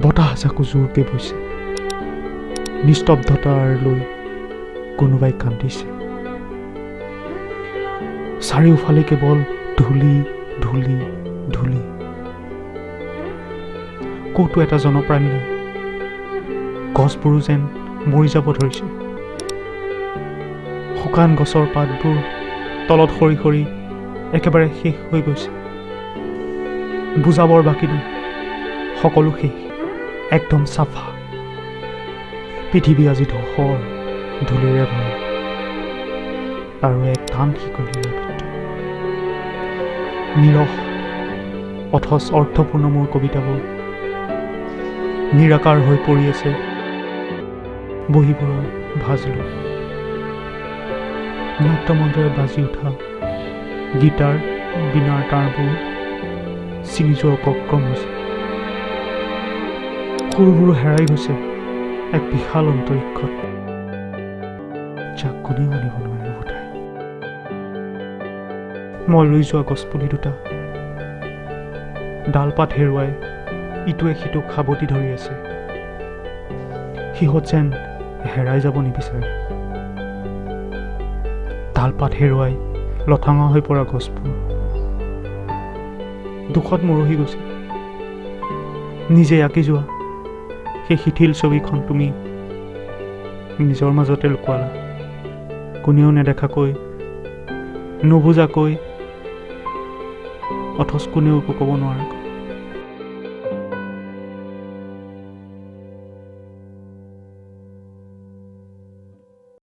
বতাহজাকো জোৰকৈ বৈছে। নিস্তব্ধতাৰ লৈ কোনোবাই কান্দিছে। চাৰিওফালে কেৱল ধূলি, ধূলি, ধূলি। ক'তো এটা জনপ্ৰাণী নাই। গছবোৰো যেন মৰি যাব ধৰিছে। শুকান গছৰ পাতবোৰ তলত সৰি সৰি একেবাৰে শেষ হৈ গৈছে। বুজাবৰ বাকী নাই, সকলো শেষ, একদম চাফা। পৃথিৱী আজি ধূসৰ, ধূলিৰে ভৰা আৰু এক টান শিকলিৰে আবৃত। নিৰস অথচ অৰ্থপূৰ্ণ মোৰ কবিতাবোৰ নিৰাকাৰ হৈ পৰি আছে বহীবোৰৰ ভাঁজ লৈ। নাট্যমন্দিৰত বাজি উঠা গীটাৰ বীণাৰ তাঁৰবোৰ ছিঙি যোৱাৰ উপক্ৰম হৈছে। সুৰবোৰো হেৰাই গৈছে এক বিশাল অন্তৰীক্ষত, যাক কোনেও আনিব নোৱাৰে উভতাই। মই ৰুই যোৱা গছপুলি দুটা ডাল পাত হেৰুৱাই ইটোৱে সিটোক সাৱটি ধৰি আছে। সিহঁত যেন হেৰাই যাব নিবিচাৰে। ডাল পাত হেৰুৱাই লঠঙা হৈ পৰা গছবোৰ দুখত মৰহি গৈছে। নিজে আঁকি যোৱা সেই শিথিল ছবিখন তুমি নিজৰ মাজতে লুকুৱালা, কোনেও নেদেখাকৈ, নুবুজাকৈ, অথচ কোনেও একো ক'ব নোৱাৰাকৈ।